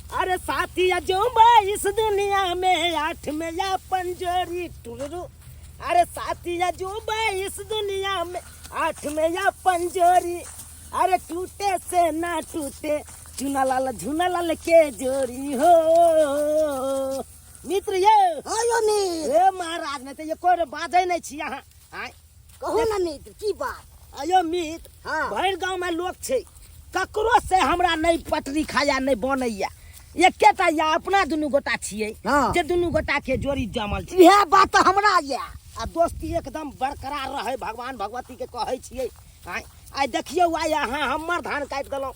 अरे साथी अजूबा इस दुनिया में आठ में या पंजोरी टुरु। अरे साथी अजूबा इस दुनिया में आठ में या पंजोरी। अरे टूटे से ना टूटे चुना लाल झुना लाल के जोड़ी हो। मित्र ये हाँ यौ मित्र। ए महाराज, नहीं तो ये कोई बाजै नहीं छी अहाँ। आँय। कहू ना मित्र, की बात? अयो मित्र, हाँ। भरि गाँव में लोग छै, ककरो से हमरा नहीं पटरी खाया नहीं बनैया। एकेटा या अपना दुनू गोटा छियै हाँ। जे दुनू गोटा के जोड़ी जमल छै। इएह बात तऽ हमरा यऽ। आ दोस्ती एकदम बरकरार रहै, भगवान भगवती के कहै छियै। आँय, आइ देखियौ, आइ अहाँ हमर धान काटि देलहुँ,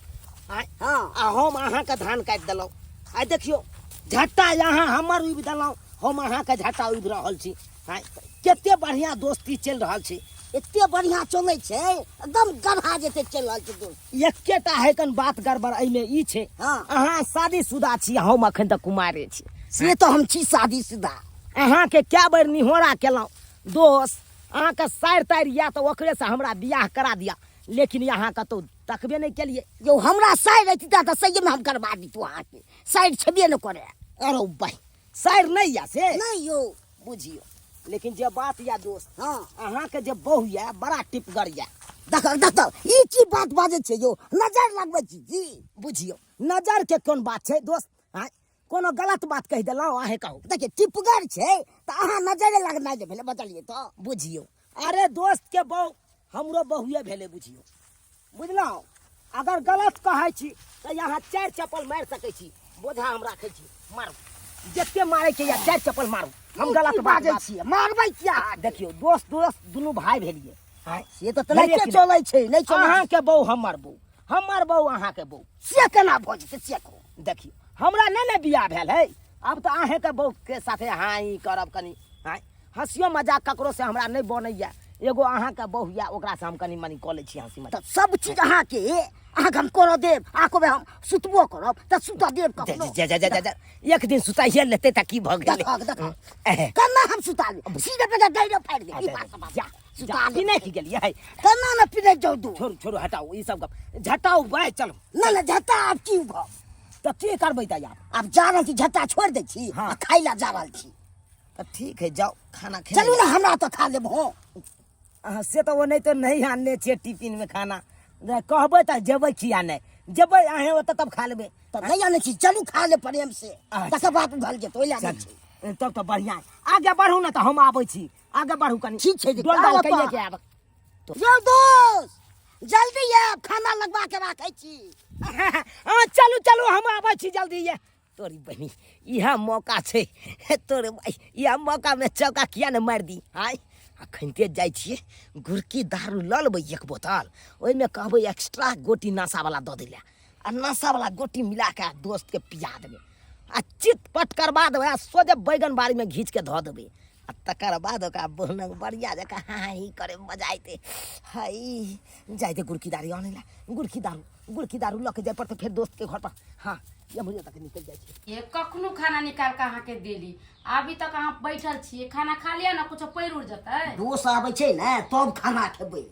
आँय, हाँ। आ हम अहाँके धान काटि देलहुँ। आइ देखियौ, झट्टा अहाँ हमर उबि देलहुँ, हम अहाँके झट्टा उबि रहल छी। आँय, कते बढ़िआँ दोस्ती चलि रहल छै। एते बढ़िआँ चलै छै, एकदम गढ़ा जेते चलि रहल छै दोस्त। एकेटा है कन बात गड़बड़ एहिमे ई छै, हाँ। अहाँ शादीशुदा छी, हम अखन तक कुमारे छी। से तऽ हम छी शादीशुदा। अहाँके कए बेर निहोरा केलहुँ दोस्त, अहाँके सारि तारि यऽ तऽ ओकरेसँ हमरा बियाह करा दिअ, लेकिन अहाँ कतहु तकबे नहि केलियै। यौ हमरा सारि रहितै तऽ सहीमे हम करबा दितहुँ अहाँके, सारि छेबे नहि करै। अरे भाइ, सारि नहि यऽ से? नहि यौ। बुझियौ, लेकिन जे बात यऽ दोस्त, हाँ। अहाँके जे बहु यऽ बड़ा टिपगर यऽ। देख देख, ई की बात बाजै छियै यौ, नजर लगबै छी की? बुझियौ, नजर के कोन बात छै दोस्त? आँय, कोनो गलत बात कहि देलहुँ? अहें कहू। देखियौ, टिपगर छै तऽ अहाँ नजरे लगनाइ जे भेलै, बजलियै तऽ। बुझियौ, अरे दोस्त के बहु हमरो बहुए भेलै, बुझियौ। बुझलहुँ, अगर गलत कहै छी तऽ यहाँ 4 चप्पल मारि सकै छी। बोझा हम राखै छी, मारू जते मारै के या 4 चप्पल मारू। हम गलत की बात बाजै छियै, मारबै किया? देखियौ दोस्त, दोस्त दुनू भाई भेलियै। आँय, से तऽ तेनाहिते चलै छै, नहि चलै छै। अहाँके बहु हमर बहु, हमर बहु अहाँके बहु, से केना भऽ जेतै से कहू? देखियौ, हमरा नहि ने बियाह भेल है, आब तऽ अहेँके बहुके साथे हाँ ई करब कनि। आँय, हँसियो मजाक ककरो से हमरा नहि बनैया, एगो अहाँके बहु यऽ, ओकरासँ हम कनि मनि कऽ लै छी हँसी मजाक। तऽ सब चीज अहाँके हम करऽ देब, अहाँ कहबै हम सुतबो करब तऽ सुतऽ देब कखनो? जा, जा, जा, जा, जा, एक दिन सुताइए लेतै तऽ की भऽ गेलै? देखक, देखक। एहे। केना हम सुता लेब? सीधे पे डायरे फाड़ि देब। ई बात सब जा, सुता जा, लेब। पिने की गेलियै? केना ने पिने जाउ दू? छोड़ू, छोड़ू, हटाउ ई सब गप, झटाउ बाय चलू। नहि, नहि, झटा आब की उघब? तऽ की करबै तऽ आब? आब जा रहल छी, झटा छोड़ि दै छी हाँ। आ खाइ लए जा रहल छी। तऽ ठीक है, जाउ खाना खेनाइ। चलू ने, हमरा तऽ खा लेब। हँ अहाँ से तऽ ओनाहितो नहि आनने छियै टिफिनमे खाना, नहि कहबै तऽ जेबै, किया नहि जेबै? अहेँ ओतऽ तब खा लेबै। तऽ नहि आनै छी, चलू खा लेब प्रेम से, अच्छा। तकर बाद उघल जेतै, ओहि लए नहि छै। चलू, तब तऽ बढ़िआँ है। आगे बढ़ू ने तऽ हम आबै छी, आगे बढ़ू कनि। ठीक छै, डोल डाल आउ कहिए अपन। के आब। यौ दोस्त, जल्दी आयब, खाना लगवा के राखै छी। हाँ चलू चलू, हम आबै छी जल्दी। ये तोरी बहिनी, इएह मौका छै तोरे भाई, इएह मौकामे चौका किया ने मारि दी। आय अखनते जाइ छियै, गुड़की दारू लऽ लेबै एक बोतल, ओहिमे कहबै एक्स्ट्रा गोटी नशावला दऽ दै लए, आ नशावला गोटी मिला कऽ दोस्तके पिया देबै आ चित पट करबा देबै आ सोझे बैगन बाड़ीमे घीच के धऽ देबै, आ तकर बाद ओकरा बहुनक बढ़िआँ जकाँ हाँ ही करे मजा अयतै। हई जाइ दे गुड़की दारू आनै लए, गुड़की दारू, गुड़की दारू लऽ के जाय पड़तै फेर दोस्तके घर पर। हाँ एम्हरे तक निकलि जाइ छै। ये कखनो खाना निकाल के अहाँके देली, अभी तक अहाँ बैठल छियै। खाना खा लिअ ने, कुछो पैर उड़ जेतै। दोस्त आबै छै ने तब खाना खेबै।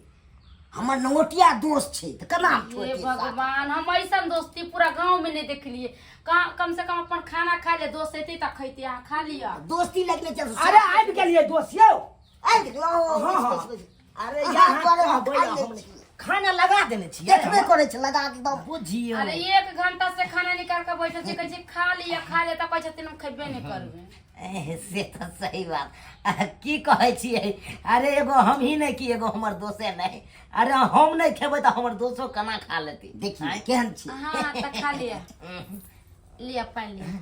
हमर नोटिया दोस्त छै तऽ केना हम हे छोड़ि दियै साथ? भगवान, हम ऐसन दोस्ती पूरा गांव में नहीं देखलिए। कम से कम अपन खाना खा ले, दोस्त एते तऽ खैते, अहाँ खा लिअ। दोस्ती लगने चल। अरे आबि गेलियै दोस्त यौ। आबि गेलियै, ओ, हाँ, हाँ। बैस, बैस, बैस। अरे अहाँ यहाँ दुआरे हम कहबै खाइ हम लै नहि। छी। खाना लगा देने छियै। देखबे करै छै, लगा एकदम। बुझियौ। अरे 1 घंटा से खाना निकाल के बैठल छी, कहै छी खा लिअ, खा लिअ, तऽ कहै छथिन हम खेबे नहि करबै। एह, से तऽ सही बात। की कहै छियै? अरे एगो हमही नहि कि एगो हमर दोसे नहि, अरे हम नहि खेबै तऽ हमर दोसो केना खा लेतै? देखियौ आँय? केहन छी। हाँ तऽ खा लिअ, लिअ पानि लिअ।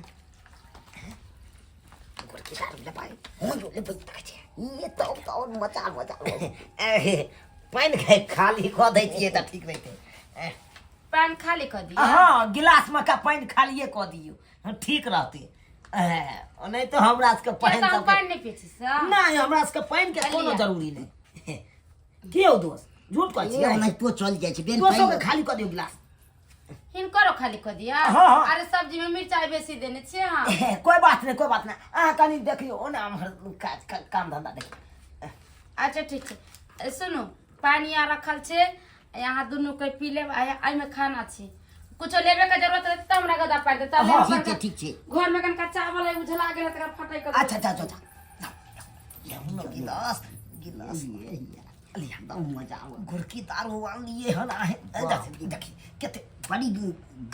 गोरकी दारू लेबै? हँ यौ, लेबै। देखै छियै। ई तऽ और मजा मजा। एह, पानि खाली कऽ दै छियै तऽ ठीक रहितै। एह, पानि खाली कऽ दिअ? हँ, गिलासमे का पानि खालिए कऽ दियौ, हँ, ठीक रहतै। एह, नहि तऽ हमरा सबके किया पानि तऽ हम सबके पानि नहि पी छी से? नहि, हमरा सबके पानिके कोनो लिअ। जरूरी नहि। की हौ दोस्त, झूठ कहै छियै? ओनाहितो चल जाइ छै बेन। दोसोके पानि खाली कऽ दियौ गिलास। हिनकरो खाली कऽ दिअ? हाँ, हाँ। अरे सब्जी में मिरचाई बेसी देने छियै अहाँ। कोई बात नहीं, कोई बात नहीं। अहाँ कनि देखियौ ओना हमर काज काम धंधा देखियौ। अच्छा ठीक छै। ए, सुनू, पानि यहाँ रखल छै, यहाँ दुनू के पी लेब, आ एहिमे खाना छै। कुछो लेबे के जरूरत रहतै त हमरा गदा पारि देतै। हाँ, ठीक छै, ठीक छै। घर में कनका चावल है उझला गेल तकरा फटै के। अच्छा अच्छा अच्छा अच्छा, गिलास गिलास लिया। एकदम मजा आबै। गुड़की दारू आनलिए हन आहे। देखी कते बड़ी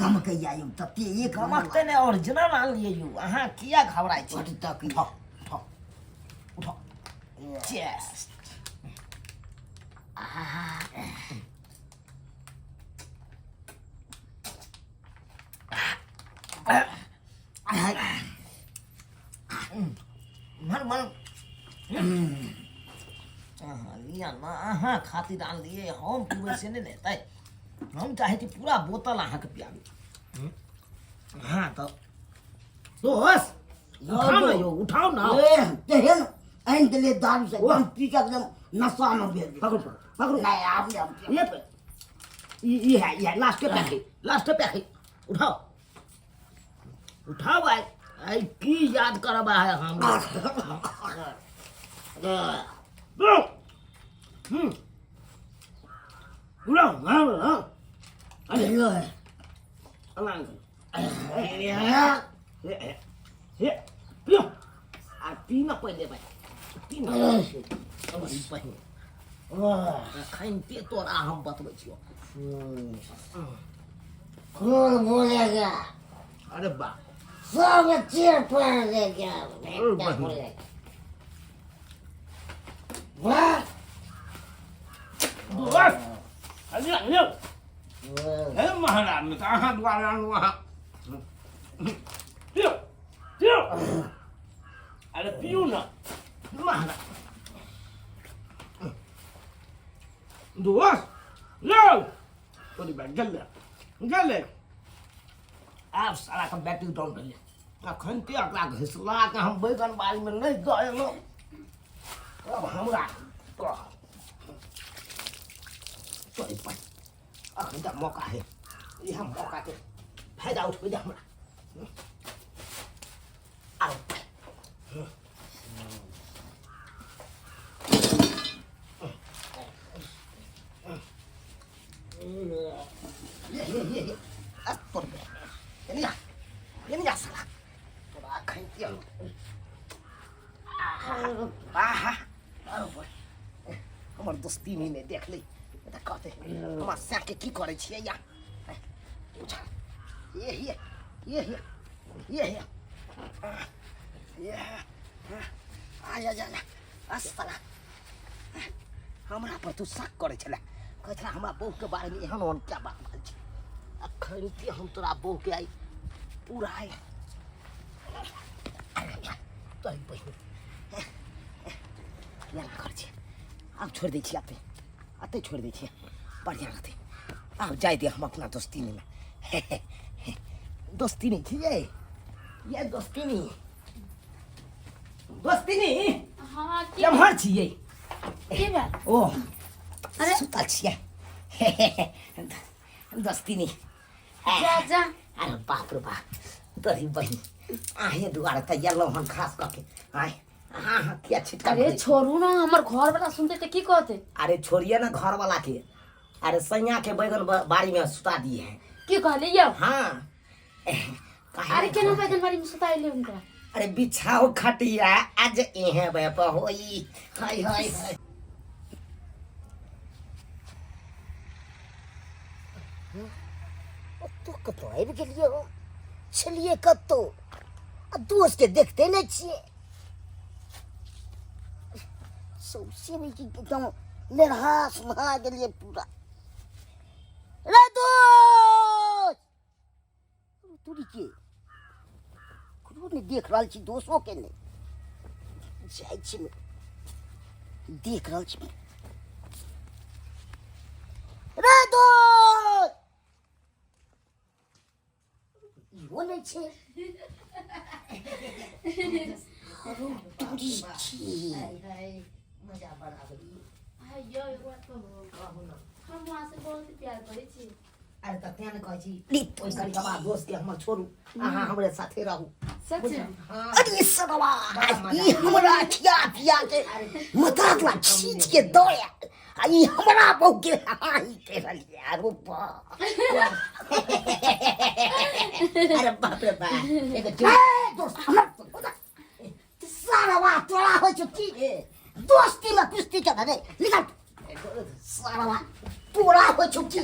गमकैया यौ, तते एक गमकते ने, ओरिजिनल आनलिए यौ। अहाँ किया घबराइ छी? बड तक। उठाओ उठाओ उठाओ, चेस। मन मन अहाँ लिअ ने, अहाँ खातिर आनलियै, हम पीबै से नहि ने हेतै। हम चाहै छी पूरा बोतल अहाँके पियाबी। हँ तऽ दोस, उठाउ ने यौ, उठाउ ने। ए, तेहन आनि देलियै दारू से एकदम पी के एकदम नशा मे भेल। पकड़ू पकड़ू पकड़ू। नहि आब नहि हम पीब। ये पे ई ई है, ई है, लास्ट पे है, लास्ट पे है। उठाओ उठाओ भाई, आई की याद करब है हम। हम्म उठाओ। हाँ हाँ, अरे लो है। हे पियो आ पी न पहिले भाइ, पी न पहिले। अखन ते तोरा हम बतबै छियौ। खून बोलेगा। अरे बा, सब चीर फाड़ देगा। वाह। बस अरे अरे, हे महाराज, तऽ अहाँ दुआरे आनू। अहाँ पियो पियो, अरे पियू ने महाराज। दोस्त यौ, तोरी भाइ गेलै गेलै। आब साराके बैटरी डाउन भेलै। अखन ते ओकरा घिसला के हम बैगन बाड़ीमे नहि दऽ एलहुँ, तब हमरा कह। तोरी भाइ, अखन तऽ मौका है, इएह मौकाके फायदा उठबै दे हमरा। आउ। ये ये आ तोर बे, एने जा एने जा साला, तोरा अखन के आहा। अरे बोल, हमर दोस्ती नहीं ने देख ली तऽ कहते हमर साके की करै छियै। या उठा, ये ये ये ये ये ये ये आ जा जा जा साला, हमरा पर तू शक करै छलै, कहै छलै हमरा बहूके बारेमे एहन ओहन क्या बात बाजै छै। अखन के हम तोरा बहूके आइ पूरा आइ तोरी बहिन किया करै छै। आब छोड़ि दै छियै, आते आते छोड़ि दै छियै, बढ़िआँ रहतै। आब जाय दे, हम अपना दोस्ती नहि दोस्ती नहि छियै ये दोस्ती नहीं दोस्ती नहीं। हाँ की? केम्हर छियै? की भेल? ओ अरे। सुतल छियै दोस्ती नहीं। जा जा। अरे बाप रे बाप, तोरी बहिन, अहें दुआरे तऽ एलहुँ हन खास कऽ के। आँय अहाँ अहाँ किया छिटका अरे मारै छी? छोड़ू ना, हमर घर वाला सुनते तऽ की कहते? अरे छोड़िए ना घर वाला के, अरे सैया के बैगन बाड़ी में सुता दिए हैं। की कहली यौ? हाँ काहे? अरे केना बैगन बाड़ी में सुताइले हुनका? अरे बिछाओ खटिया आज इहे बेप होई। हाय हाय हाय, ओतऽ कतऽ आबि गेलियै हम? छलियै कतौ आ दोस्तके देखते नहि छियै। सौंसे भी कि एकदम निरहास भऽ गेलियै पूरा। रे दोस्त, तोरी के ककरो नहि देख रहल छी, दोसोके नहि जाइ छी, देख रहल छी। रे दोस्त, इहो नहि छै। अरे तोरी छी। मजा बराबरी। यौ, एगो बात कहू? हम वहाँ से बहुत प्यार करै छी। अरे तऽ तें ने कहै छी, ओहि कनिकबा दोस्तके हमर छोड़ू, अहाँ हमरे साथे रहू। सच? हाँ। अरे सरवा, ई हमरा खिया पिया के मतातला खींच के दऽ आयल। आ ई हमरा बहु के हाही के रहलिए। अरे बाप, अरे बाप रे बाप, एगो ए दोस्त, हमरा सारा तोरा होइ छौ की रे? दोस्ती में कुश्ती के रे निकल सारा, तोरा होइ छौ की?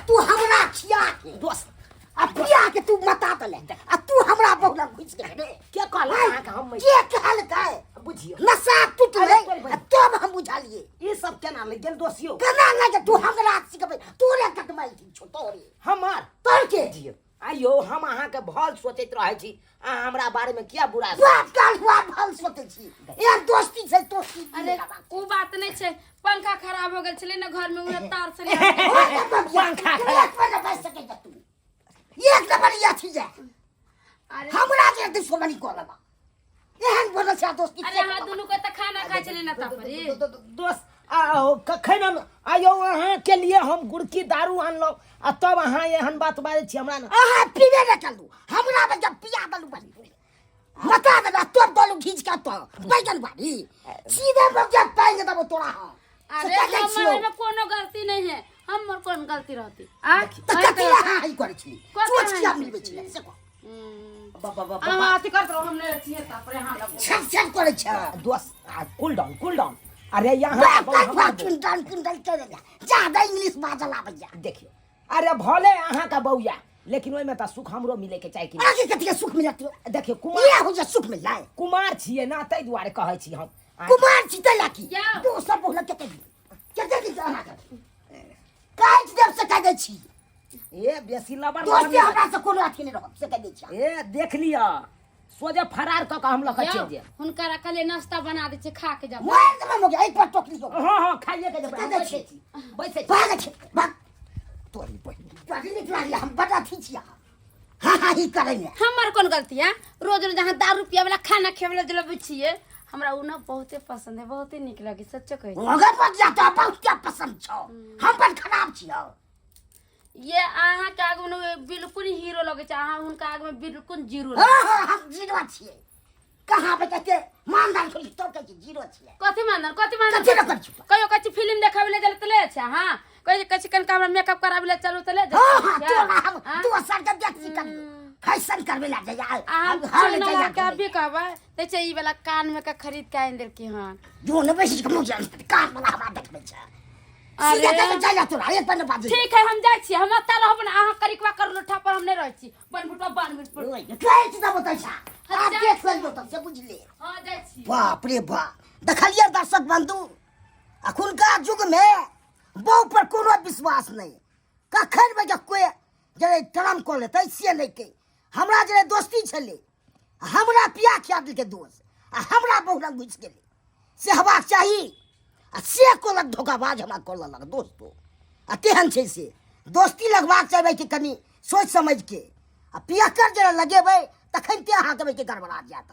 तू हमरा खिया के दोस्त आ पिया के तू मता देले आ तू हमरा बहु लग घुसि गेले रे। के कहलक अहाँके हम के कहलकै? बुझियौ नशा टूटलै अरे तोरी आ तब हम बुझलियै। ई सब केना लागि गेल दोस्त यौ? केना लागि? तू हमरा सिखबै? तोरे कटमाइ छौ तोरे हमर तोर के जियौ। आइयो हम अहाँके भल सोचैत रहै छी, अहाँ हमरा बारेमे किया बुरा बात काल हुआ? भल सोचै छी, एहन दोस्ती छै दोस्ती? अरे उ बात नहि छै, पंखा खराब हो गेल छलै ने घर में, उहे तार से पंखा खराब एक पर बैस सकै तू, एक नंबर ई अथी जे अरे हमरा जे दुश्मनी कऽ लेबा, एहन बनल छै दोस्ती। अरे अहाँ दुनू के तऽ खाना खाइ छलै ने तापरी। दोस्त आ कखन हम आयौ अहाँके लिए हम गुड़की दारू आनलहुँ आ तब अहाँ एहन बात बाजै छी हमरा ने? अहाँ पीबे नहि केलहुँ, हमरा मे जब पिया देलहुँ बस मता देलहुँ, तब देलहुँ घीच के तो बैगन बारी सीधे में जब पाएंगे तब तोरा हम अरे हमर एहिमे कोनो गलती नहीं है, हमर कोन गलती रहती आ? तऽ कथी लए अहाँ ई करै छी? कथी चोच किया अहाँ मिलबै छियै से कहू। अहाँ अथी करत रहू, हम नहि छियै तापरे अहाँ लग। छप छप करै छै दोस्त, कूल डाउन, कूल डाउन। अरे यहाँ बाप बाप बाप, किंडल किंडल चले जा, ज्यादा इंग्लिश बाजल आबैया। देखियौ, अरे भले अहाँके बौआ, लेकिन ओहिमे तऽ सुख हमरो मिलैके चाही कि नहि? अहाँके कथी के सुख मिलत? देखियौ कुमार इएह हो जे सुख मिललै। कुमार छियै ने, ताहि दुआरे कहै छी हम। कुमार छी तै लाकी जाउ। दोसर बहुला कते दिन कते दिन अहाँके काटि देब से कहि दै छी। ए बेसी लबर दोस्ती हमरा से कोनो अथी नहि रहत से कहि दै छी। ए देख लिअ, सोझे फरार कऽ कऽ हम लऽ कऽ चलि जायब। हुनका रखले नाश्ता बना दै छै, खा के जाब। मारि देबै मौगी, एहि पर टोकली हो। हँ हँ, खाइए के जेबै। कहि दै छी। बैसै छी, भाग छै भाग तोरी बहिन। तोरी नीक लागलै, हम बड अथी छी अहाँ हाँ हाँ ही करै में। हमर कोन गलती है? रोज रोज अहाँ दारू पिए वाला खाना खेबै ला जलबै छियै। हमरा उ ना बहुते पसंद है, बहुते नीक लगे, सच्चो कहै छी। मगर बड़ जा तो बहुत क्या पसंद छौ, हम बड़ खराब छियौ। ये अहाँ के आगू में बिल्कुल हीरो लगे छै, अहाँ हुनका आगू में बिल्कुल जीरो। हाँ हाँ, हम जीरो छियै। कहाँ पे कहते मानदान छोड़ी तो कहै छी जीरो छियै। कथी मानदान? कथी मानदान? कथी न करै छी? कहियो कहै छी फिल्म देखाबै ले गेल तऽ ले छै, हाँ कहै कहै छी कनिका हमरा मेकअप कराबै ले चलू तऽ ले जाइ। हाँ हाँ, छियै। तोरा हम हाँ? दोसर के देख छी करियो फैशन करबे ला जाय अहाँ हर चुना जाय के अभी कहबै दै छै ई वाला कान में के खरीद के आनि देलकी हन। जो न बैस के मुँह जान कान वाला हमरा देखबै छै। अरे। सीधे तक जाय ला तोरा एक पर बाजै। ठीक है, हम जाइ छी, हम एतऽ रहब ने, अहाँ करिकवा करू लोठा पर, हम नहि रहै छी। बनबुटवा बानबुट पर। ओए कहै छी तब ओतै छा आब देख लेलियौ तब से बुझले। हाँ जाइ छी। बाप रे बाप, देखलियै दर्शक बंधु, अखुनका युग में बहु पर कोनो विश्वास नहीं। कखन बजे कोई जे टर्म कऽ लेतै से नहि के। हमरा जे दोस्ती छलै, हमरा पिया खिया देलकै दोस्त आ हमरा बहु लग घुसि गेलै, से हेबाक चाही आ से कहलक धोखाबाज हमरा कऽ लेलक दोस्तो। आ तेहन छै से दोस्ती लगबाक चाही कि कनि सोचि समझि के, आ पियक्कर जे लगेबै तखन ते अहाँके गड़बड़ा जायत।